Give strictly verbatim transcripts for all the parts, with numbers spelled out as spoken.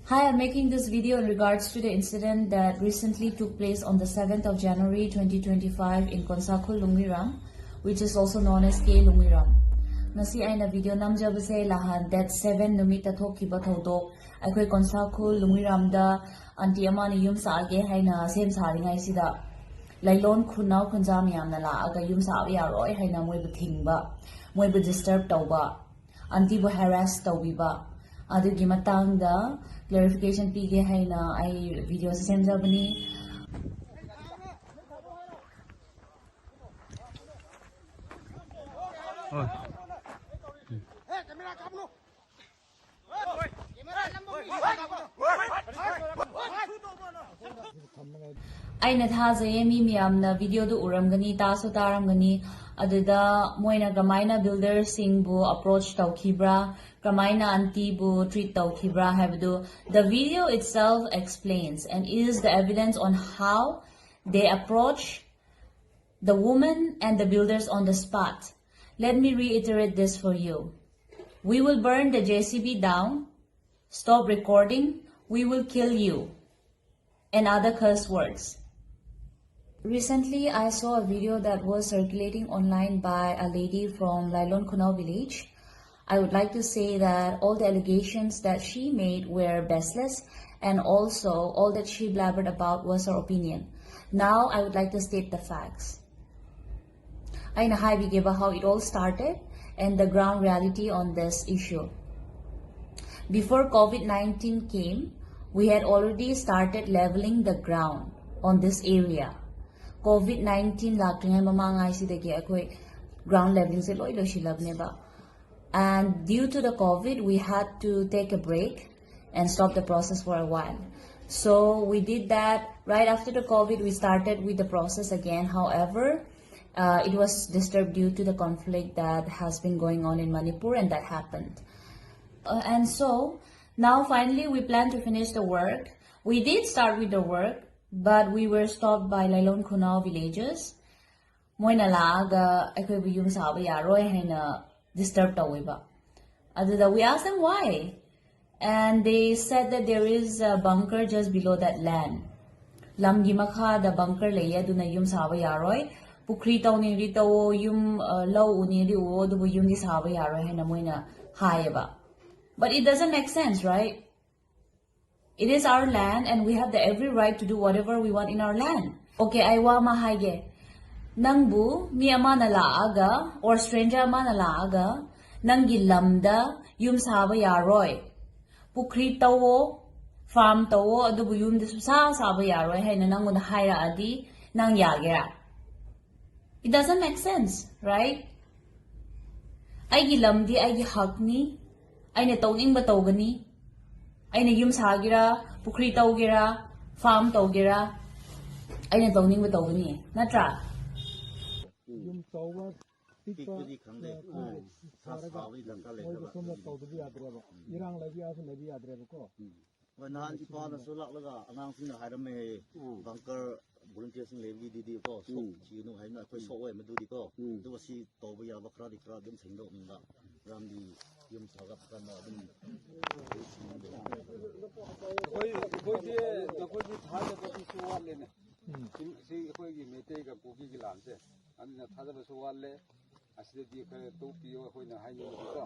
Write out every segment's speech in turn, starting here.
Hi, I'm making this video in regards to the incident that recently took place on the seventh of January twenty twenty-five in Konsakhul Lungwiram, which is also known as K Lungwiram. ꯉꯁꯤ ꯑꯩꯅ video ꯅꯝꯖꯕꯁꯦ ꯅꯍꯥꯟ date seven ꯅꯨꯃꯤꯠꯇ ꯊꯣꯛꯈꯤꯕ ꯊꯧꯗꯣꯛ, ꯑꯩꯈꯣꯏ ꯀꯣꯟꯁꯥꯈꯨꯜ ꯂꯨꯡꯋꯤꯔꯥꯝꯗ aunty ꯑꯃꯅ ꯌꯨꯝ ꯁꯥꯒꯦ ꯍꯥꯏꯅ ꯁꯦꯝ ꯁꯥꯔꯤꯉꯩꯁꯤꯗ ꯂꯩꯂꯣꯟ ꯈꯨꯟꯅꯥꯎ ꯈꯨꯟꯖꯥ ꯃꯌꯥꯝꯅ ꯂꯥꯛꯑꯒ ꯌꯨꯝ ꯁꯥꯕ ꯌꯥꯔꯣꯏ ꯍꯥꯏꯅ ꯃꯣꯏꯕꯨ ꯊꯤꯡꯕ, ꯃꯣꯏꯕꯨ disturb ꯇꯧꯕ, auntyꯕꯨ harass ꯇꯧꯕꯤꯕ, ꯑꯗꯨꯒꯤ ꯃꯇꯥꯡꯗ clarification ꯄꯤꯒꯦ ꯍꯥꯏꯅ ꯑꯩ videoꯁꯦ ꯁꯦꯝꯖꯕꯅꯤ꯫ ꯑꯩꯅ ꯊꯥꯖꯩꯌꯦ, ꯃꯤ ꯃꯌꯥꯝꯅ videoꯗꯨ ꯎꯔꯝꯒꯅꯤ, ꯇꯥꯁꯨ ꯇꯥꯔꯝꯒꯅꯤ꯫ ꯑꯗꯨꯗ ꯃꯣꯏꯅ ꯀꯃꯥꯏꯅ builderꯁꯤꯡꯕꯨ approach ꯇꯧꯈꯤꯕ꯭ꯔꯥ, ꯀꯃꯥꯏꯅ auntyꯕꯨ treat ꯇꯧꯈꯤꯕ꯭ꯔꯥ ꯍꯥꯏꯕꯗꯨ, the video itself explains and is the evidence on how they approach the woman and the builders on the spot. Let me reiterate this for you. We will burn the J C B down. Stop recording. We will kill you. And other curse words. Recently, I saw a video that was circulating online by a lady from Lailon Khunau village. I would like to say that all the allegations that she made were baseless, and also all that she blabbered about was her opinion. Now, I would like to state the facts. ꯑꯩꯅ ꯍꯥꯏꯕꯤꯒꯦꯕ how it all started and the ground reality on this issue. Before COVID nineteen came, we had already started leveling the ground on this area. COVID nineteen ꯂꯥꯛꯇ꯭ꯔꯤꯉꯩ ꯃꯃꯥꯡꯉꯩꯁꯤꯗꯒꯤ ꯑꯩꯈꯣꯏ ground levelingꯁꯦ ꯂꯣꯏ ꯂꯣꯏꯁꯤꯜꯂꯕꯅꯦꯕ. And due to the COVID, we had to take a break and stop the process for a while. So we did that. Right after the COVID, we started with the process again. However, uh, it was disturbed due to the conflict that has been going on in Manipur, and that happened. Uh, and so now finally we plan to finish the work. We did start with the work, but we were stopped by Lailon Khunau villagers. ꯃꯣꯏꯅ ꯂꯥꯛꯑꯒ ꯑꯩꯈꯣꯏꯕꯨ ꯌꯨꯝ ꯁꯥꯕ ꯌꯥꯔꯣꯏ ꯍꯥꯏꯅ disturb ꯇꯧꯋꯦꯕ꯫ ꯑꯗꯨꯗ we asked them why. And they said that there is a bunker just below that land. ꯂꯝꯒꯤ ꯃꯈꯥꯗ bunker ꯂꯩꯌꯦ, ꯑꯗꯨꯅ ꯌꯨꯝ ꯁꯥꯕ ꯌꯥꯔꯣꯏ꯫ ꯄꯨꯈ꯭ꯔꯤ ꯇꯧꯅꯤꯡꯗꯤ ꯇꯧꯋꯣ, ꯌꯨꯝ, ꯑ, ꯂꯧ ꯎꯅꯤꯡꯗꯤ ꯎꯋꯣ, ꯑꯗꯨꯕꯨ ꯌꯨꯝꯗꯤ ꯁꯥꯕ ꯌꯥꯔꯣꯏ ꯍꯥꯏꯅ ꯃꯣꯏꯅ ꯍꯥꯏꯌꯦꯕ꯫ But it doesn't make sense, right? It is our land and we have the every right to do whatever we want in our land. Okay, ꯑꯩ ꯋꯥ ꯑꯃ ꯍꯥꯏꯒꯦ꯫ ꯅꯪꯕꯨ ꯃꯤ ꯑꯃꯅ ꯂꯥꯛꯑꯒ, or stranger ꯑꯃꯅ ꯂꯥꯛꯑꯒ, ꯅꯪꯒꯤ ꯂꯝꯗ ꯌꯨꯝ ꯁꯥꯕ ꯌꯥꯔꯣꯏ, ꯄꯨꯈ꯭ꯔꯤ ꯇꯧꯋꯣ, farm ꯇꯧꯋꯣ, ꯑꯗꯨꯕꯨ ꯌꯨꯝꯗ ꯁꯨꯡꯁꯥ ꯁꯥꯕ ꯌꯥꯔꯣꯏ ꯍꯥꯏꯅ ꯅꯪꯉꯣꯟꯗ ꯍꯥꯏꯔꯛꯑꯗꯤ ꯅꯪ ꯌꯥꯒꯦꯔꯥ? It doesn't make sense, right? ꯑꯩꯒꯤ ꯂꯝꯗꯤ ꯑꯩꯒꯤ ꯍꯛꯅꯤ꯫ ꯑꯩꯅ ꯇꯧꯅꯤꯡꯕ ꯇꯧꯒꯅꯤ꯫ ꯑꯩꯅ ꯌꯨꯝ ꯁꯥꯒꯦꯔꯥ, ꯄꯨꯈ꯭ꯔꯤ ꯇꯧꯒꯦꯔꯥ, farm ꯇꯧꯒꯦꯔꯥ, ꯑꯩꯅ ꯇꯧꯅꯤꯡꯕ ꯇꯧꯒꯅꯤ, ꯅꯠꯇ꯭ꯔꯥ? ꯌꯨꯝ ꯆꯥꯎꯕ ꯄꯤꯛꯄ ꯄꯤꯛꯄꯗꯤ ꯈꯪꯗꯦ꯫ ꯑ, ꯈꯔ ꯈꯔ ꯁꯥꯔꯒ ꯁꯥꯕꯗꯤ ꯗꯔꯀꯥꯔ ꯃꯣꯏꯗ ꯂꯩꯇꯕ꯫ ꯁꯣꯝꯗ ꯇꯧꯗꯕ ꯌꯥꯗ꯭ꯔꯦꯕ꯫ ꯏꯔꯥꯡ ꯂꯩꯕ ꯌꯥꯁꯨ ꯂꯩꯕ ꯌꯥꯗ꯭ꯔꯦꯕꯀꯣ꯫ ꯍꯣꯏ, ꯅꯍꯥꯟ ꯏꯄꯥꯅꯁꯨ ꯂꯥꯛꯂꯒ ꯑꯉꯥꯡꯁꯤꯡꯅ ꯍꯥꯏꯔꯝꯃꯦ ꯍꯥꯏꯌꯦ꯫ ꯕꯪꯀꯔ ꯚꯣꯂꯨꯟꯇꯤꯌꯔꯁꯤꯡ ꯂꯩꯕꯒꯤꯗꯨꯗꯤ ꯀꯣ, ꯁꯣꯛꯈꯤꯒꯅꯨ ꯍꯥꯏꯅ ꯑꯩꯈꯣꯏ ꯁꯣꯛꯑꯣꯏ ꯃꯗꯨꯗꯤ ꯀꯣ꯫ ꯑꯗꯨꯒ ꯁꯤ ꯇꯧꯕ ꯌꯥꯕ ꯈꯔꯗꯤ ꯈꯔ ꯑꯗꯨꯝ ꯁꯦꯡꯗꯣꯛꯅꯤꯡꯕ꯫ ꯃꯔꯝꯗꯤ ꯌꯨꯝ ꯁꯥꯒꯠꯄ ꯀꯥꯟꯗ ꯑꯗꯨꯝ ꯑꯩꯈꯣꯏ ꯑꯩꯈꯣꯏꯗꯤ ꯅꯈꯣꯏꯒꯤ ꯊꯥꯖꯕꯒꯤꯁꯨ ꯋꯥꯠꯂꯦꯅꯦ꯫ ꯁꯤ ꯁꯤ ꯑꯩꯈꯣꯏꯒꯤ ꯃꯩꯇꯩꯒ ꯀꯨꯀꯤꯒꯤ ꯂꯥꯟꯁꯦ, ꯑꯗꯨꯅ ꯊꯥꯖꯕꯁꯨ ꯋꯥꯠꯂꯦ꯫ ꯑꯁꯤꯗꯗꯤ ꯈꯔ ꯇꯣꯛꯄꯤꯌꯣ ꯑꯩꯈꯣꯏꯅ ꯍꯥꯏꯅꯤꯡꯕꯗꯤꯀꯣ꯫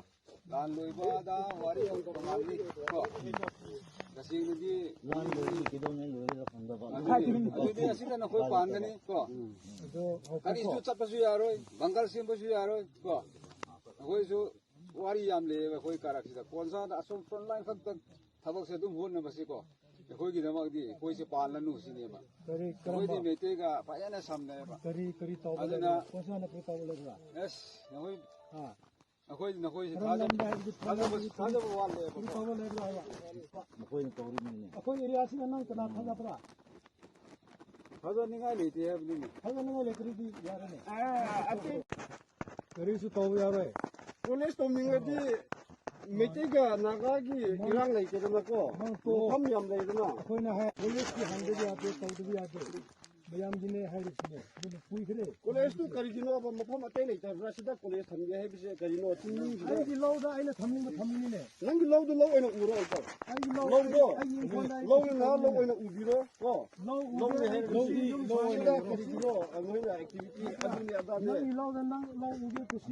ꯂꯥꯟ ꯂꯣꯏꯕꯗ ꯋꯥꯔꯤ ꯇꯣꯉꯥꯟꯅꯤ ꯀꯣ꯫ ꯇꯁꯦꯡꯅꯗꯤ ꯂꯥꯟ ꯂꯣꯏꯔꯗꯤ ꯀꯩꯗꯧꯉꯩ ꯂꯣꯏꯔꯤꯔ ꯈꯪꯗꯕ꯫ ꯑꯗꯨꯗꯤ ꯑꯗꯨꯗꯤ ꯑꯁꯤꯗ ꯅꯈꯣꯏ ꯄꯥꯟꯒꯅꯤ ꯀꯣ꯫ ꯑꯗꯣ ꯍꯧꯖꯤꯛ ꯀꯔꯤꯁꯨ ꯆꯠꯄꯁꯨ ꯌꯥꯔꯣꯏ, ꯕꯪꯀꯔ ꯁꯦꯝꯕꯁꯨ ꯌꯥꯔꯣꯏ ꯀꯣ꯫ ꯑꯩꯈꯣꯏꯁꯨ ꯋꯥꯔꯤ ꯌꯥꯝ ꯂꯩꯌꯦꯕ ꯑꯩꯈꯣꯏ ꯀꯥꯔꯛꯁꯤꯗ꯫ ꯀꯣꯟꯁꯥꯗ ꯑꯁꯣꯝ front line ꯈꯛꯇ ꯊꯕꯛꯁꯦ ꯑꯗꯨꯝ ꯍꯣꯠꯅꯕꯁꯤꯀꯣ꯫ ꯑꯩꯈꯣꯏꯒꯤꯗꯃꯛꯇꯤ ꯑꯩꯈꯣꯏꯁꯦ ꯄꯥꯜꯂꯅꯨ ꯁꯤꯅꯦꯕ꯫ ꯀꯔꯤ ꯑꯩꯈꯣꯏꯗꯤ ꯀꯔꯝꯕ ꯃꯩꯇꯩꯒ ꯐꯖꯅ ꯁꯝꯅꯩꯌꯦꯕ꯫ ꯀꯔꯤ ꯀꯔꯤ ꯇꯧꯕ ꯑꯗꯨꯅ ꯂꯩꯕ꯭ꯔꯥ? ꯀꯣꯟꯁꯥꯅ ꯀꯔꯤ ꯇꯧꯕ ꯂꯩꯕ꯭ꯔꯥ? ꯑꯁ ꯅꯈꯣꯏ ꯑꯥ ꯑꯩꯈꯣꯏ ꯅꯈꯣꯏꯁꯦ ꯀꯔꯝ ꯊꯥꯖꯕ ꯂꯝꯗ ꯍꯥꯏꯕꯗꯤ ꯊꯥꯖꯕ ꯊꯥꯖꯕ ꯀꯔꯤ ꯋꯥꯠꯂꯦꯕꯀꯣ꯫ ꯇꯧꯕ ꯂꯩꯕ꯭ꯔꯥ ꯍꯥꯏꯕ? ꯃꯈꯣꯏꯅ ꯇꯧꯔꯤꯕꯅꯤꯅꯦ꯫ ꯑꯩꯈꯣꯏ ꯑꯦꯔꯤꯌꯥꯁꯤꯗ ꯅꯪ ꯀꯅꯥ ꯊꯥꯖꯕ꯭ꯔꯥ? ꯊꯥꯖꯅꯤꯡꯉꯥꯏ ꯂꯩꯇꯦ ꯍꯥꯏꯕꯅꯤꯅꯦ꯫ ꯊꯥꯖꯅꯤꯡꯉꯥꯏ ꯂꯩꯇ꯭ꯔꯗꯤ ꯌꯥꯔꯦꯅꯦ꯫ ꯀꯔꯤꯁꯨ ꯇꯧꯕ ꯌꯥꯔꯣꯏ꯫ ꯀꯣꯂꯦꯖ ꯇꯧꯅꯤꯡꯉꯗꯤ ꯃꯩꯇꯩꯒ ꯅꯥꯒꯥꯒꯤ ꯏꯔꯥꯡ ꯂꯩꯇꯦꯗꯅꯀꯣ꯫ ꯃꯐꯝ ꯌꯥꯝ ꯂꯩꯗꯅ꯫ ꯑꯩꯈꯣꯏꯅ ꯍꯥꯏ ꯀꯣꯂꯦꯖꯀꯤ ꯍꯪꯗꯕ ꯌꯥꯗꯦ, ꯇꯧꯗꯕ ꯌꯥꯗꯦ꯫ ꯃꯌꯥꯝꯒꯤꯅꯦ ꯍꯥꯏꯔꯤꯁꯤꯅꯦ, ꯑꯗꯨꯅ ꯀꯨꯏꯈ꯭ꯔꯦ꯫ ꯀꯣꯂꯦꯖꯇꯨ ꯀꯔꯤꯒꯤꯅꯣꯕ ꯃꯐꯝ ꯑꯇꯩ ꯂꯩꯇꯕ꯭ꯔꯥ? ꯁꯤꯗ ꯀꯣꯂꯦꯖ ꯊꯝꯒꯦ ꯍꯥꯏꯕꯁꯦ ꯀꯔꯤꯅꯣ? ꯆꯤꯡꯃꯤꯁꯤꯗ ꯑꯩꯒꯤ ꯂꯧꯗ ꯑꯩꯅ ꯊꯝꯅꯤꯡꯕ ꯊꯝꯃꯤꯅꯤꯅꯦ꯫ ꯅꯪꯒꯤ ꯂꯧꯗꯨ ꯂꯧ ꯑꯣꯏꯅ ꯎꯔꯣ, ꯑꯪꯀꯜ꯫ ꯑꯩꯒꯤ ꯂꯧ ꯂꯧꯗꯣ ꯑꯩꯒꯤ ꯏꯪꯈꯣꯜꯗ ꯑꯩ ꯂꯧ ꯀꯩꯁꯨ ꯉꯥ ꯂꯧ ꯇꯧꯅꯤꯡꯉꯥꯏ ꯑꯣꯏꯅ ꯎꯕꯤꯔꯣ, ꯀꯣ꯫ ꯂꯧ ꯂꯧꯅꯦ ꯎꯕ ꯍꯥꯏꯔꯒ ꯌꯨꯝ ꯁꯤꯗ ꯁꯥꯒꯗꯕ ꯀꯔꯤꯒꯤꯅꯣ? ꯑꯩꯈꯣꯏꯅ ꯑꯦꯛꯇꯤꯚꯤꯇꯤ ꯑꯗꯨꯅꯤ ꯑꯗꯥꯅꯦ꯫ ꯅꯪꯒꯤ ꯂꯧꯗ ꯅꯪ ꯂꯧ ꯎꯒꯦ ꯀꯨꯁꯤ,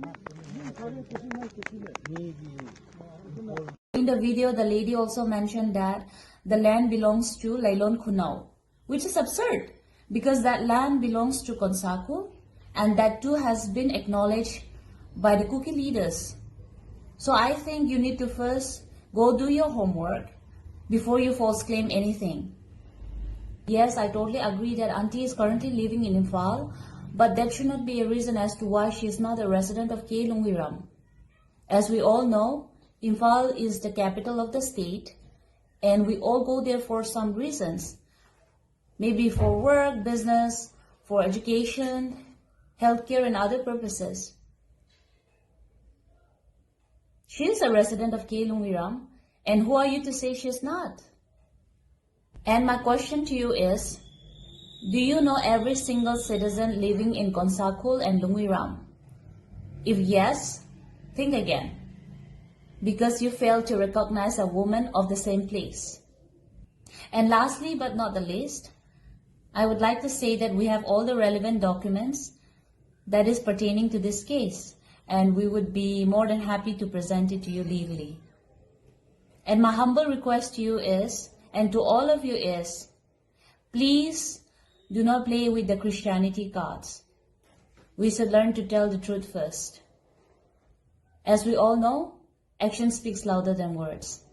ꯌꯨꯝ ꯁꯥꯒꯦ ꯀꯨꯁꯤ, ꯅꯪ ꯀꯨꯁꯤꯅꯦ꯫ In the video, the lady also mentioned that the land belongs to Leilon Khunau, which is absurd because that land belongs to Konsaku, and that too has been acknowledged by the Kuki leaders. So I think you need to first go do your homework before you false claim anything. Yes, I totally agree that Auntie is currently living in Imphal, but that should not be a reason as to why she is not a resident of K. Lungwiram. As we all know, Imphal is the capital of the state, and we all go there for some reasons. Maybe for work, business, for education, healthcare, and other purposes. She is a resident of K. Lungwiram, and who are you to say she is not? And my question to you is, do you know every single citizen living in Konsakhul and Lungwiram? If yes, think again, because you failed to recognize a woman of the same place. And lastly but not the least, I would like to say that we have all the relevant documents that is pertaining to this case, and we would be more than happy to present it to you legally. And my humble request to you is, and to all of you is, please do not play with the Christianity cards. We should learn to tell the truth first. As we all know, action speaks louder than words.